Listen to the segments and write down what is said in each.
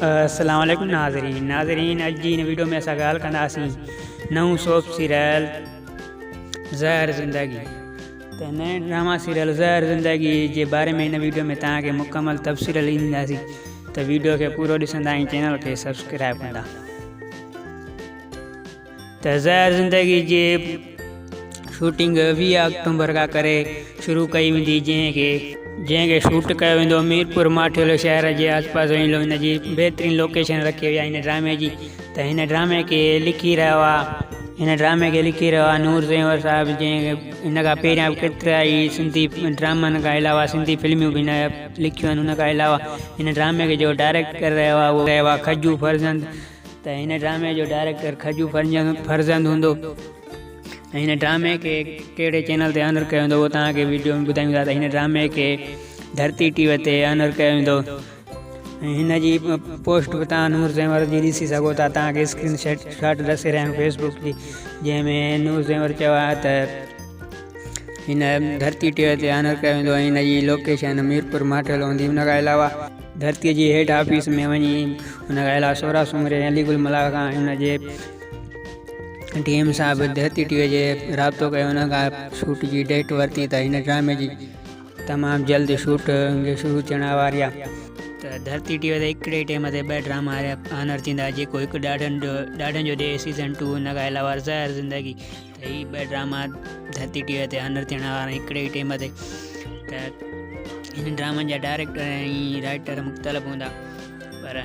السلام عليڪم ناظرين ناظرين اڄ جي هن ويڊيو ۾ اسان ڳالهه ڪنداسين نئون سوپ سيريل زهر زندگي ته نئين ڊراما سيريل زهر زندگي جي باري ۾ هن ويڊيو ۾ توهان کي مڪمل تفصيل ڏينداسين ته ويڊيو کي پورو ڏسندا ۽ چينل کي سبسڪرائب ڪندا ته زهر زندگي جي شوٽنگ 20 آڪٽومبر کان ڪري شروع ڪئي ويندي جنهن کي جنهن کي شوٽ ڪيو ويندو ميرپور ماٺيلو شهر جي آس پاس ويندو هن جي بهترين لوڪيشن رکي وئي آهي هن ڊرامي جي ته هن ڊرامي کي لکي رهيو آهي هن ڊرامي کي لکي رهيو آهي نور زيور صاحب جنهن هن کان پهريان به ڪيترا ئي سنڌي ڊرامن کان علاوه سنڌي فلميون به هن لکيون آهن ان کان علاوه هن ڊرامي کي جيڪو ڊائريڪٽ ڪري رهيو آهي اهو رهيو آهي کجو فرزند ته هن ڊرامي جو ڊائريڪٽر کجو فرزند هوندو ۽ هن ڊرامي کي ڪهڙي چينل تي آنر ڪيو ويندو اهو توهان کي ويڊيو ۾ ٻڌايون ٿا ته هن ڊرامي کي ڌرتي ٽي وي تي آنر ڪيو ويندو ۽ هن جي پوسٽ به توهان نور زيور جي ڏسي سگهو ٿا توهان کي اسڪرين شاٽ ڏسي رهيا آهيون فيس بڪ جي جنهن ۾ نور زيور چيو آهي ته هن ڌرتي ٽي وي تي آنر ڪيو ويندو ۽ هن جي لوڪيشن ميرپور ماٺيلو هوندي ان کان علاوه ڌرتي جي هيڊ آفيس ۾ وڃي ان کان علاوه سهراب سومري ۽ علي گل ملاح کان ان جي ٽيم سان به ڌرتي ٽي وي جي رابطو ڪيو ان کان شوٽ جي ڊيٽ ورتي ته هن ڊرامي جي تمام جلد شوٽ شروع ٿيڻ واري آهي. ته ڌرتي ٽي وي تي هڪڙي ٽيم تي ٻه ڊراما آنر ٿيندا جيڪو هڪ ڏاڍن جو ڏاڍن جو ڏيهه سيزن ٽو ان کان علاوه زهر زندگي ته هي ٻه ڊراما ڌرتي ٽي وي تي آنر ٿيڻ وارا آهن هڪڙي ئي ٽيم تي ته هنن ڊرامن جا ڊائريڪٽر ۽ رائٽر مختلف هوندا پر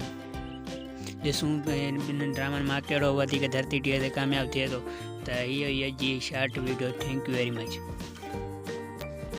ڏسون ٻنهن ڊرامن مان ڪهڙو وڌيڪ ڌرتي ٽي وي تي ڪامياب ٿئي ٿو ته هي هئي اڄ جي short video thank you very much.